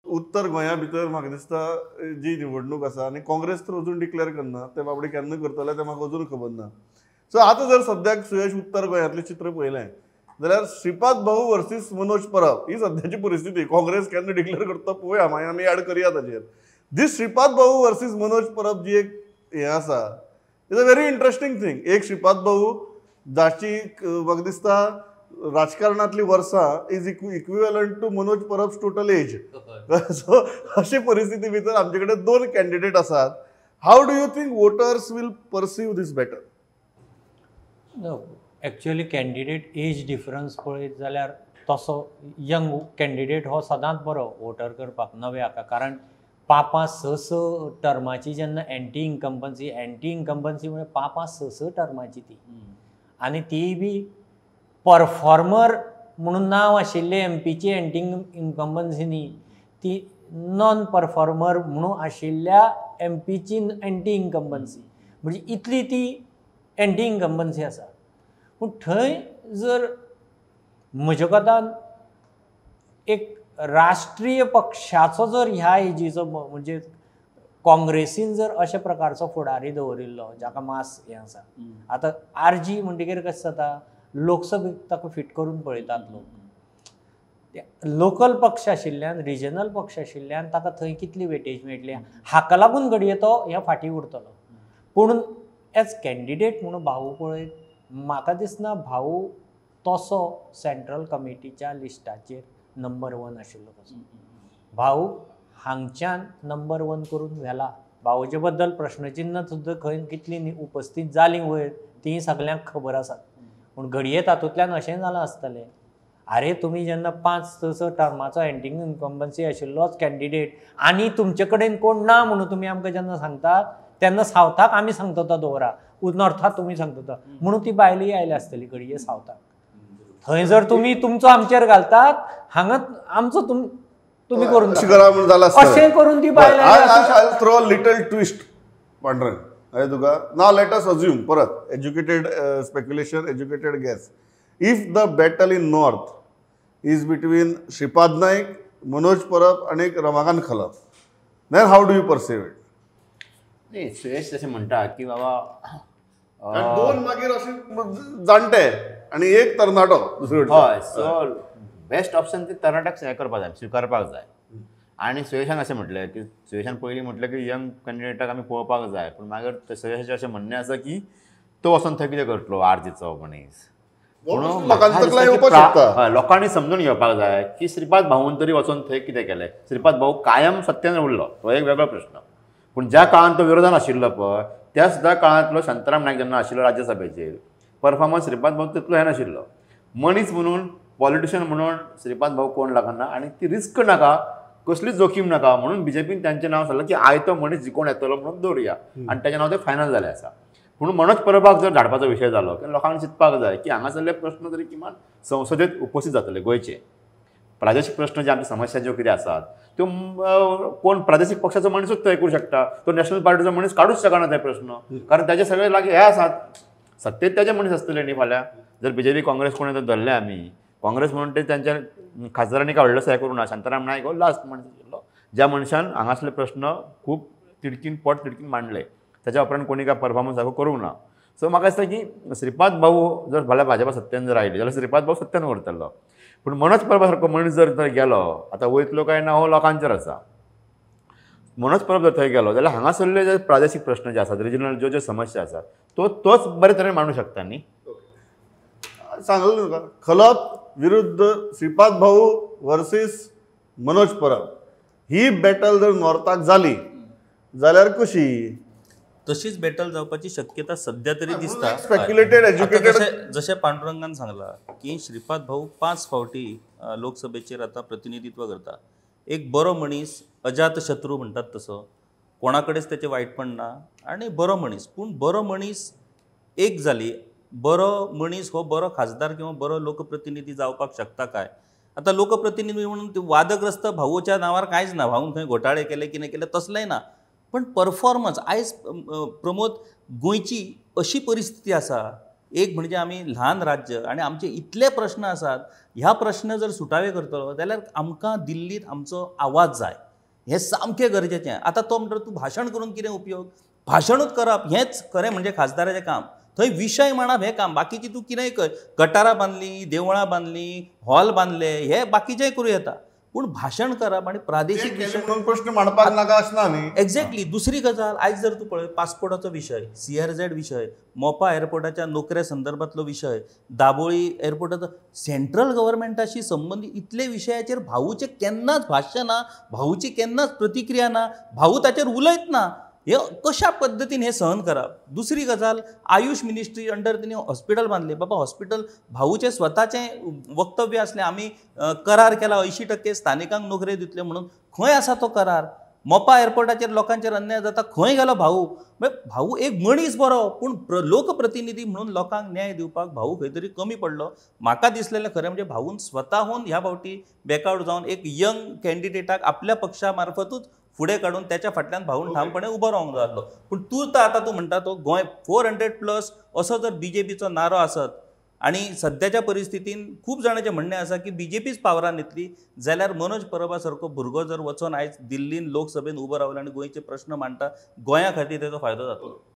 उत्तर गोंया भितर म्हाका दिसता जी निवडणूक आसा आनी काँग्रेस तर अजून डिक्लेअर करना, ते बाबडे केन्ना करतले तें म्हाका अजून खबर ना. सो आतां जर सद्याक सुयश उत्तर गोंयांतलें चित्र पळयलें जाल्यार श्रीपाद भाऊ वर्सीस मनोज परब ही सद्याची परिस्थिती. काँग्रेस केन्ना डिक्लेअर करता पळोवया, मागीर आमी ऍड करया ताचेर. दीस श्रीपाद भाऊ वर्सीस मनोज परब जी एक हें आसा, is a very interesting thing. एक श्रीपाद भाऊ जाची म्हाका दिसता राजकारणांतली वर्सां is equivalent to Manoj Parab total age. So अशी परिस्थिती भितर आमचे कडेन दोन कॅन्डिडेट आसात. How do you think voters will perceive this better? Actually candidate age difference पळयत जाल्यार तसो यंग कॅन्डिडेट हो सदांच बरो वोटर करपाक नवे हाका, कारण 5-5, 6-6 टर्माची जेन्ना एंटी इन्कम्बन्सी, एंटी इन्कम्बन्सी म्हणजे 5-5, 6-6 टर्माची ती, आनी ती बी परफॉर्मर म्हणून नांव आशिल्ले एमपीची एंटी इन्कम्बन्सी न्ही, ती नॉन परफॉर्मर म्हणून आशिल्ल्या एमपीची एंटी इन्कम्बन्सी, म्हणजे इतली ती एंटी इन्कम्बन्सी आसा. पूण थंय जर म्हज्या कोतान एक राष्ट्रीय पक्षाचो जर ह्या एजीचो म्हणजे काँग्रेसीन जर अशा प्रकारचो फुडारी दवरिल्लो जाका मास हें आसा, आतां आरजी म्हणटकीर कशें जाता, लोकसभेक ताका फिट करून पळयतात लोक. लोकल पक्ष आशिल्ल्यान, रिजनल पक्ष आशिल्ल्यान ताका थंय कितली वेटेज मेळटली हाका लागून घडये तो ह्या फाटीं उरतलो. पूण एज कॅन्डिडेट म्हणून भाऊ पळयत म्हाका दिसना भाऊ तसो सेंट्रल कमिटीच्या लिस्टाचेर नंबर 1 आशिल्लो कसो. भाऊ हांगच्यान नंबर 1 करून व्हेला. भाऊचे बद्दल प्रश्नचिन्ह सुद्दां खंय कितली उपस्थीत जालीं वयर तीं सगल्यांक खबर आसात. पूण घडये तातूंतल्यान अशें जालां आसतलें, आरे तुमी जेन्ना 5-6 टर्माचो एंटी इन्कम्बन्सी आशिल्लोच कॅन्डिडेट आनी तुमचे कडेन कोण ना म्हणून तुमी आमकां जेन्ना सांगतात तेन्ना सावथाक आमी सांगता तो दवरा, नॉर्थाक तुमी सांगता म्हणून ती बायलय आयल्या आसतली घडये सावथाक. थंय जर तुमी तुमचो आमचेर घालतात, हांगा आमचो तुमी करून अशें करून ती बायल. थ्रो लिटल ट्विस्ट पांडुरंग, अरे तुका नाव let us assume परत educated speculation, educated guess, if the battle in north is between Shripad Naik, Manoj Parab आनी Ramakant Khalap, then how do you perceive it? न्ही, सुयश तशें म्हणटा की बाबा दोन मागीर अशे जाणटे आनी एक तरणाटो दुसरे. हय, सो बेस्ट ऑप्शन ते तरणाट्याक हें करपाक जाय, स्विकारपाक जाय. आनी सुयेशान अशें म्हटलें की सुयेशान पयलीं म्हटलें की यंग कॅन्डिडेटाक आमी पळोवपाक जाय, पूण मागीर सुयेशाचें अशें म्हणणें आसा की तो वचोन थंय कितें करतलो आरजीचो मनीस. म्हणून लोकांनी समजून घेवपाक जाय की श्रीपाद भाऊन तरी वचोन थंय कितें केलें. श्रीपाद भाऊ कायम सत्यान उरलो, तो एक वेगळो प्रश्न. पूण ज्या काळान तो विरोधान आशिल्लो पळय त्या सुद्दां काळांतलो शांताराम नायक जेन्ना आशिल्लो राज्यसभेचेर, परफॉर्मन्स श्रीपाद भाऊ तितलो हें नाशिल्लो. मनीस म्हणून, पॉलिटिशियन म्हणून श्रीपाद भाऊ कोण लागना आनी ती रिस्क नाका, कसलीच जोखीम नाका म्हणून बीजेपीन तांचें नांव सांगलां की आयतो मनीस जिकोवन येतलो म्हणून दवरुया आनी ताचें नांव तें फायनल जालें आसा. पूण मनोज परबाक जर धाडपाचो विशय जालो की लोकांनी चिंतपाक जाय की हांगासरले प्रश्न तरी किमान संसदेत उपस्थित जातले. गोंयचे प्रादेशीक प्रश्न जे आमची समस्या ज्यो कितें आसात त्यो कोण प्रादेशीक पक्षाचो मनीसूच तय करूं शकता, तो नॅशनल पार्टीचो मनीस काडूच शकना ते प्रश्न, कारण ताजे सगळे लागीं हे आसात, सत्तेत ताजे मनीस आसतले न्ही. फाल्यां जर बीजेपी काँग्रेस कोण जर धरले आमी काँग्रेस म्हणून ते तांच्या खासदारांनी काय व्हडलोसो हें करूं ना. शांताराम नायक हो लास्ट मनीस आशिल्लो ज्या मनशान हांगासले प्रश्न खूब तिडकीन पोट तिडकीन मांडले, ताच्या उपरांत कोणी काय परफॉर्मन्स सारको करूंक ना. सो म्हाका दिसता की श्रीपाद भाऊ जर फाल्यां भाजपा सत्तेन जर आयली जाल्यार श्रीपाद भाऊ सत्तेन उरतलो. पूण मनोज परबा सारको मनीस जर थंय गेलो, आतां वयतलो काय ना हो लोकांचेर आसा. मनोज परब जर थंय गेलो जाल्यार हांगासरले जे प्रादेशीक प्रश्न जे आसात, रिजनल ज्यो ज्यो समस्या आसात तो तोच बरे तरेन मांडूं शकता न्ही. सांगलें तुका, खलप विरुद्ध श्रीपाद भाऊ वर्सीस मनोज परब ही बॅटल जर नॉर्थाक जाली जाल्यार कशी? तशीच बॅटल जावपाची शक्यता सध्या तरी दिसता. स्पेक्युलेटेड एज्युकेटेड जशें पांडुरंगान सांगला की श्रीपाद भाऊ 5 फावटी लोकसभेचेर आतां प्रतिनिधित्व करता. एक बरो मनीस, अजात शत्रू म्हणटात तसो, कोणा कडेच तेचें वायटपण ना आनी बरो मनीस. पूण बरो मनीस एक जाली, बरो मनीस हो बरो खासदार किंवा बरो लोकप्रतिनिधी जावपाक शकता काय? आतां लोकप्रतिनिधी म्हणून वादग्रस्त भाऊच्या नांवार कांयच ना, भाऊन खंय घोटाळे केले कितें केले तसलेंय ना, पण परफॉर्मन्स आयज प्रमोद गोंयची अशी परिस्थिती आसा एक म्हणजे आमी ल्हान राज्य आनी आमचे इतले प्रश्न आसात, ह्या प्रश्न जर सुटावे करतलो जाल्यार आमकां दिल्लींत आमचो आवाज जाय, हें सामकें गरजेचें. आतां तो म्हणटा तूं भाशण करून कितें उपयोग, भाशणूच करप हेंच खरें म्हणजे खासदाराचें काम, थंय विशय मांडप हें काम, बाकीची तूं कितेंय कर, गटारां बांदलीं, देवळां बांदलीं, हॉल बांदले, हे बाकीचेंय करूं येता, पूण भाशण करप आनी प्रादेशीक विशय म्हणून प्रश्न मांडपाक नाका आसना न्ही. एक्झॅक्टली. दुसरी गजाल, आयज जर तूं पळय पासपोर्टाचो विशय, CRZ विशय, मोपा एअरपोर्टाच्या नोकऱ्या संदर्भातलो विशय, दाबोळी एअरपोर्टाचो, सेंट्रल गव्हर्मेंटाशी संबंदीत इतले विशयाचेर भाऊचें केन्नाच भाश्य ना, भाऊची केन्नाच प्रतिक्रिया ना, भाऊ ताचेर उलयत ना. हे कशा पद्दतीन हें सहन करप. दुसरी गजाल, आयुष मिनिस्ट्री अंडर तेणी हॉस्पिटल बांदलें. बाबा हॉस्पिटल भाऊचें स्वताचें वक्तव्य आसलें, आमी करार केला 80% स्थानिकांक नोकऱ्यो दितल्यो म्हणून, खंय आसा तो करार? मोपा एअरपोर्टाचेर लोकांचेर अन्याय जाता, खंय गेलो भाऊ? भाऊ एक मनीस बरो, पूण लोकप्रतिनिधी म्हणून लोकांक न्याय दिवपाक भाऊ खंय तरी कमी पडलो. म्हाका दिसलेलें खरें म्हणजे भाऊन स्वताहून ह्या फावटी बॅकआवट जावन एक यंग कॅन्डिडेटाक आपल्या पक्षा मार्फतूच फुडें काडून त्याच्या फाटल्यान भाऊन ठामपणे उबो रावंक जाय आसलो. पूण तूं तर आतां तूं म्हणटा तो गोंय 400+ असो जर बीजेपीचो नारो आसत आनी सद्याच्या परिस्थितीन खूब जाणांचें म्हणणें आसा की बीजेपीच पावरान येतली जाल्यार मनोज परबा सारको भुरगो जर वचोन आयज दिल्लीन लोकसभेन उबो रावलो आनी गोंयचे प्रश्न मांडटा, गोंया खातीर तेजो फायदो जातलो.